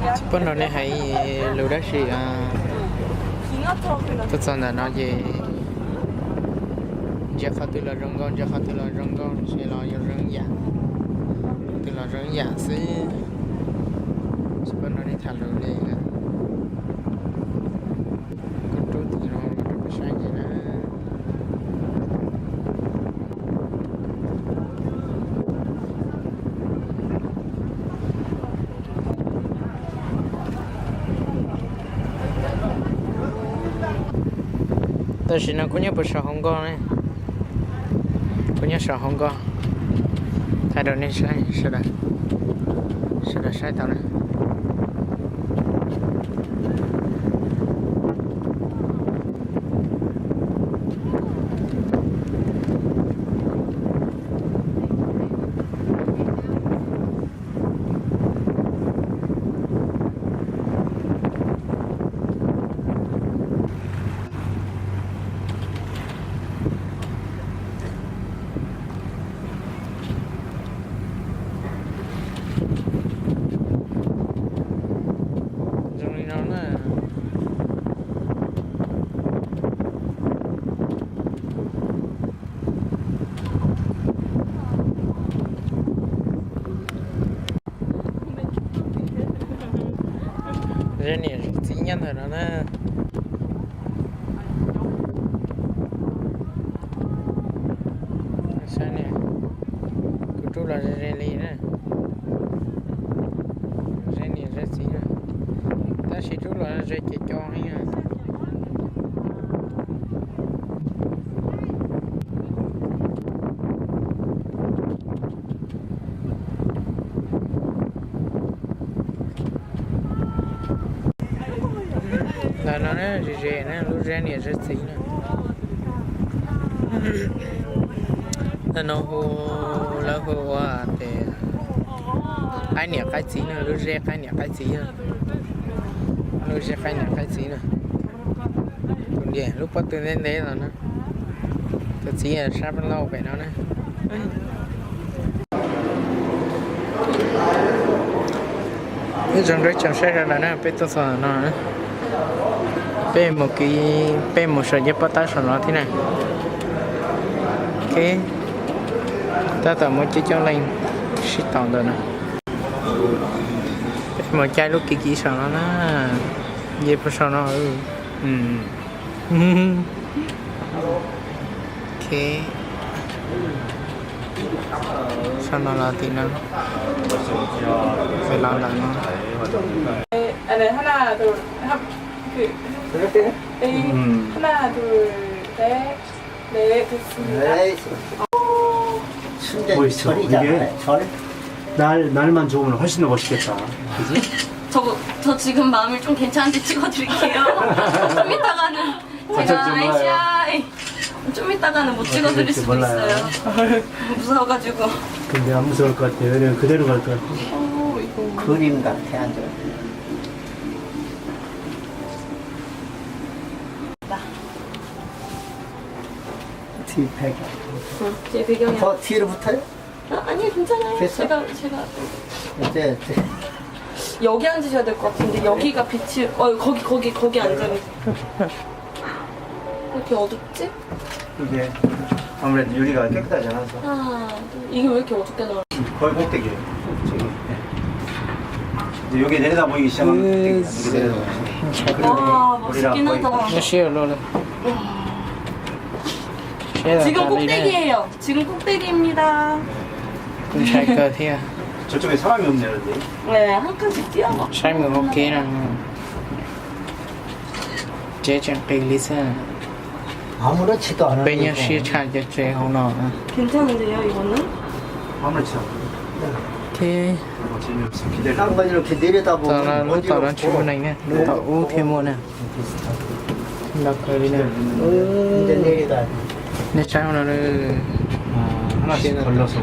Tsis paub nrog nej hais lus dab tsi. Tuaj txog ntawm no ces ntsia qhov twg los zoo nkauj, ntsia qhov twg los zoo nkauj, ntsia los zoo yam, qhov twg los zoo yam xwb. Tsis paub nrog nej tham lus li. Kuv rub tim no rau peb saib ntsis na. Tam sim no kuv nyob puag saum hauv nkoj ne. Kuv nyob saum hauv nkoj, thaij rau nej saib, sawv daws saib tau na. Zoo li no na. Ze niam ze txiv nyob ntawm no na. Saib ne, kuv rub los ze ze li na. Ze niam ze txiv na, tab sis rub los ze ces co heev. Ntawm no na, ze ze na, lub zeb niam zeb txiv na. Ntawm no hu, lawv hu ua tias qaib niam qaib txiv na, lub zeb qaib niam qaib txiv na. Lub zeb qaib niam qaib txiv na. Tus niam lub pob tw ntev ntev los na. Tus txiv sab lauj pem no na. Ib tsoom saib sawv daws na, peb tuaj txog no, peb mus kiv, peb mus saum yawg pov tab saum no thiab na. Ok, tab tom muaj coob coob leej sib tau ntawm no. Peb mus caij lub kiv kiv saum no na, yawg pov saum no. Ok. Sau no los tim no. Los ntawm no. Ê, ê, này, haná, tụi, hấp, cái, ê, 음. Haná, tụi, té, 네, 됐습니다. 에이, 순대 뭐 있어? 절이잖아, 이게? 절. 날, 날만 좋으면 훨씬 더 멋있겠다. 그지? 저, 저 지금 마음이 좀 괜찮은지 찍어드릴게요. 좀 이따가는 아, 저, 제가 저 몰라요. 아이씨아이 좀 이따가는 못 아, 찍어드릴 그럴지 수도 몰라요. 있어요. 무서워가지고. 근데 안 무서울 것 같아요. 왜냐면 그대로 갈 것 같아요. 어, 이거. 그림 같아, 아주. 나. 뒤에 배. 응, 뒤에 배경이. 더 뒤로 붙어요? 아, 아니요, 괜찮아요. 됐어? 제가, 제가. 이제, 이제. 여기 앉으셔야 될 것 같은데, 여기가 빛이, 어, 거기, 거기, 거기 앉아요. 왜 이렇게 어둡지? 이게 아무래도 유리가 깨끗하지 않아서. 아, 이게 왜 이렇게 어둡게 나와? 거의 꼭대기예요. 저기. 네. 이제 여기 내려다 보이기 시작하면 음. 꼭대기예요. 여기 내려다 보이기 시작하면. 와, 우리랑 거의 멋있긴 하다. 몇 시에 올라오래? Siab tas li na. 지금 꼭대기예요. 지금 꼭대기입니다. Kuj ntshai kawg thiab. 저쪽에 사람이 없네요, 근데. 네, 한 칸씩 뛰어가. Saib mus hauv kev no. Tsev tseem qis li xwb. 아무렇지도 않은. Peb nyob siab tshaj cov tsev hauv no. 괜찮은데요, 이거는? 아무렇지도 않아요. Ok. 뭐 재미없어. 기다려. 한 번 이렇게 내려다보면 tom no, lub tom no tsis muaj neeg ne, lub tom ub thiaj muaj ne. Los kawg li na. Nej saib no. 아, 하나씩 걸러서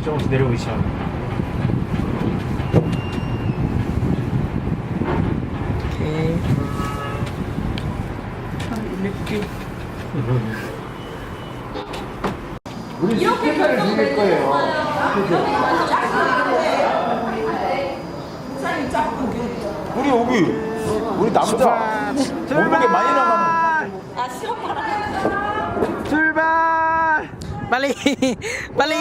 조금씩 내려오기 시작합니다. Ok. 이렇게 결정을 내리는 거예요. 여기 우리 남자. 출발! 몸무게 많이 나가는. 출발! 빨리! 빨리!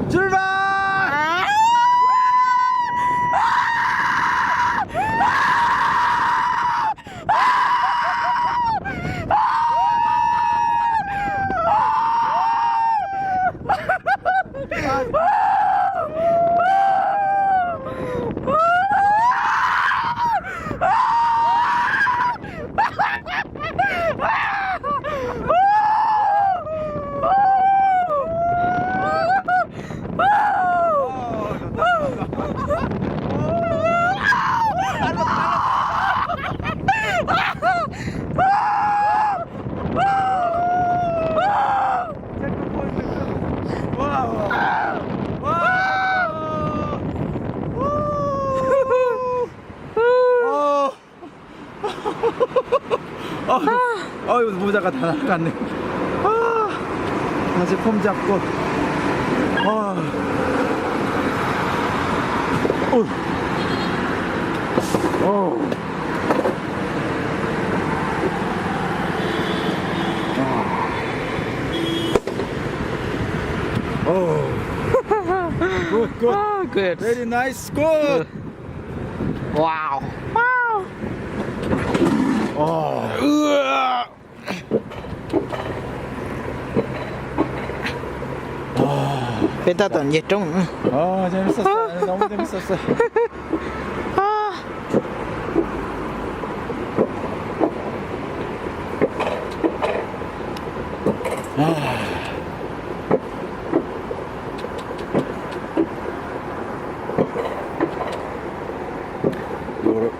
출발! 어, 어, 이거 모자가 다 날아갔네. 아, 다시 폼 잡고. 아, 어, 어, 아, 어, good, good. Ah, good. Very nice, good. Wow. Wow. Peb tab tom nce roob. 요거를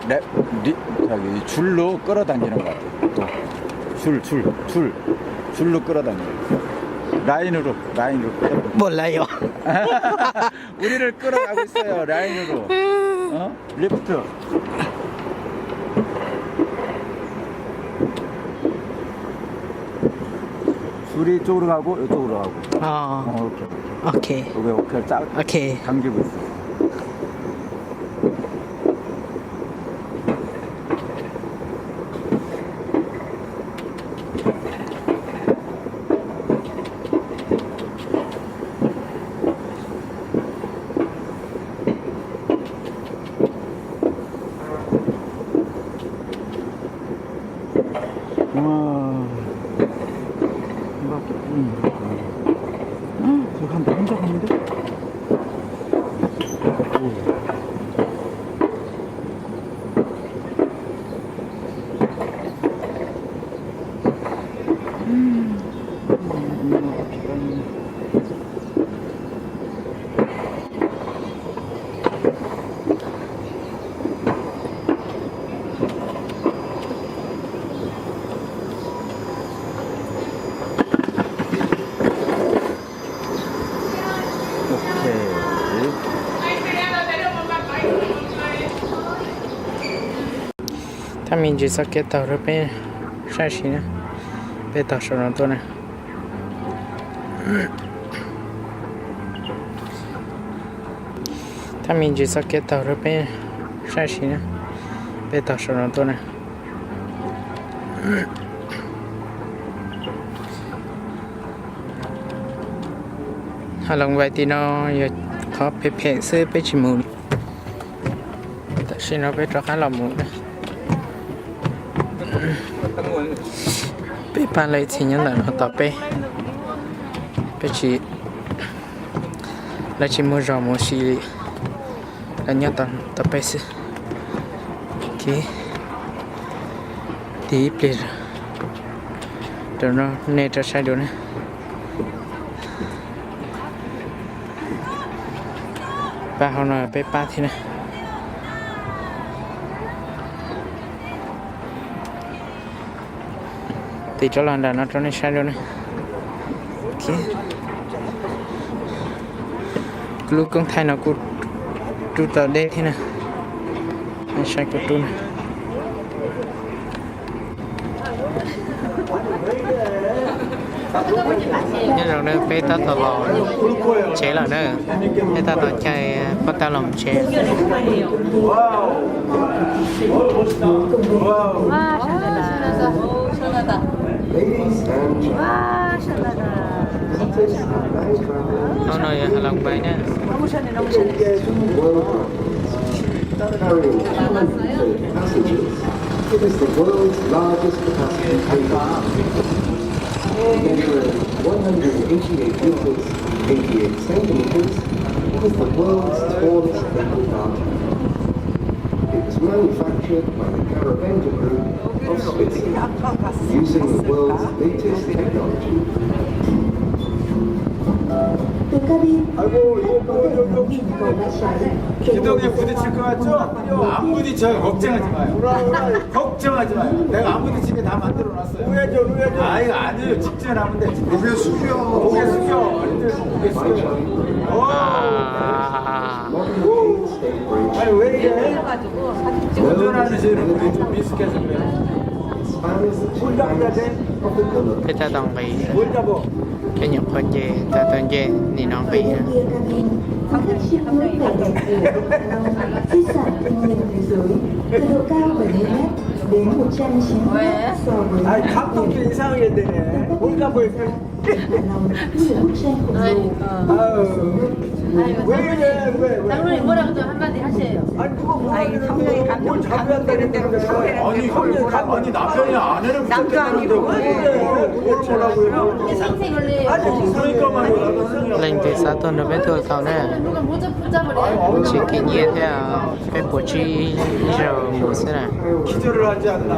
네, 리, 저기 줄로 끌어당기는 것 같아요. 또 줄, 줄, 줄, 줄로 끌어당기는 거. 라인으로, 라인으로 끌어당기는 거. 몰라요. 우리를 끌어가고 있어요, 라인으로. 어? 리프트. 줄이 이쪽으로 가고 이쪽으로 가고. 어. 어, 이렇게. 오케이. 여기 오케이 딱 오케이. 당기고 있어. 와. 아, 저 간다. 혼자 가는데? 오. Thaj me ntsis txoj kev taug rau peb saib si na, peb taug saum no tuaj na. Thaj me ntsis txoj kev taug rau peb saib si na, peb taug saum no tuaj na. Ha loos vais tim no yog qhov phem phem xwb peb tsis mus. Tam sim no peb rov qab los mus. Peb pab lawv txhij nyob ntawm no tos peb, peb tsis, lawv tsis muaj zog mus si li, lawv nyob tos peb xwb. Tiv ib pliag rau nej rov saib dua na. Pab hauv no peb pab thiab na. Tiv rov los nram no rau nej saib dua na. Kuv lub koob thaij no kuj rub tau deb thiab na. Nej saib kuv rub na. Nyob zoo na, peb tab tom los tsev lawm na, peb tab tom caij pob tawb los tsev. Hnub no yog Halloween na. It is the world's largest capacity takeoff, measuring one hundred eighty-eight meters, eighty-eight centimeters, it is the world's tallest paper dart. It was manufactured by the Garavenda Group of Switzerland, using the world's latest technology. Từ cabin, hành khách có thể ngắm nhìn cầu bãi cháy, kể từ Giọng Đồng Yên 부딪힐 것 같죠? 안 부딪혀요. 걱정하지 마요. 걱정하지 마요. 내가 안 부딪히게 다 만들어 놨어요. 아, 이거 아니에요. 직진하면 돼. 고개 숙여. 고개 숙여. 고개 숙여. 아. 아니, 왜 이래? 운전하는 쟤는 좀 미숙해서 그래. Peb tab tom nqis, peb nyuam qhuav nce, tab tom nce nim no nqis. Khách siêu mến vẻ đẹp của Việt Nam, di sản thiên nhiên thế giới, nhiệt độ cao bảy mươi mét đến một trăm chín mươi mét so với mặt nước biển. Hạ Long như một bức tranh khổng lồ với vô số nước. 장로님, 뭐라고 좀 한마디 하세요. 아니, 그거 뭐라 그러는데 뭘 자기한테 그러는 거야. 아니, 아니, 남편이 아내를 남도 아니고. 뭘 보라고 해요. 아니, 그러니까 말이야. Leej twg xav tuaj nrog peb tuaj tau na. Tsis khib nyiab thiab, peb puas tsib zaug mus xwb na. 기절을 하지 않나.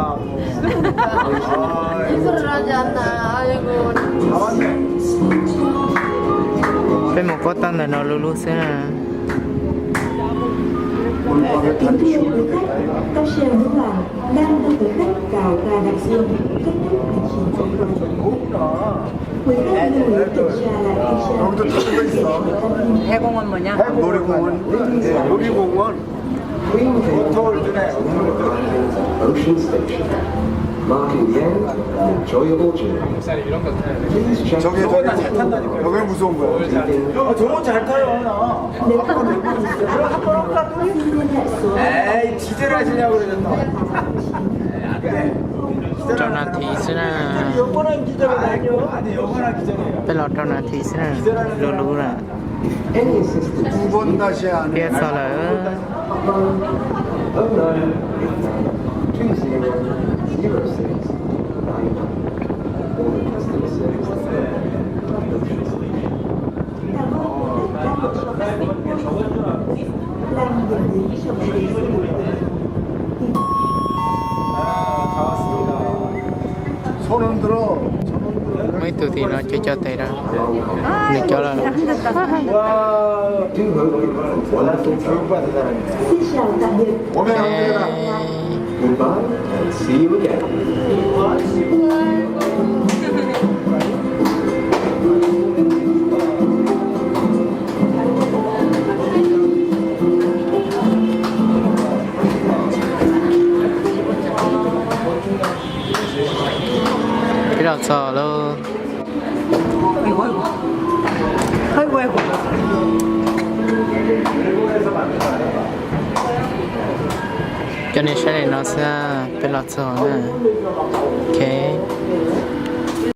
기절을 하지 않나. 아이고. Peb mus kob tab ntawm no lub lub xwb na. Kính thưa quý khách, cáp treo Hữu Hoàng đang đưa quý khách vào ga đại dương, kết thúc hành trình trên không. Quý khách lưu ý kiểm tra lại thanh tra, kiểm tra cabin. 해공원 뭐냐? 놀이공원. 네, 놀이공원. Ocean Station, marking the end of an enjoyable journey. Please check 저게, 저게, 저게 무서운 거야. 아, 저거 잘 타요, 나. Nếu còn muốn đi sớm, xin liên hệ số. 에이, 기절하시냐고 그러셨나? Rau nas this xwb na. 영원한 기절은 아니요. 아니, 영원한 기절이에요. Peb los rau nas this xwb na. Lub lub na. Any assistance is needed, please call oh nine eight nine two zero zero six nine nine or the customer service department. Cảm ơn quý khách đã lựa chọn Sài Gòn làm điểm đến trong chuyến du lịch. Muaj ib tug tim no cov cov tes na, nws cov lawm. Xin chào tạm biệt. Goodbye and see you again. Peb los txog lawm. Coj nej saib li no xwb, peb los txog na. Ok.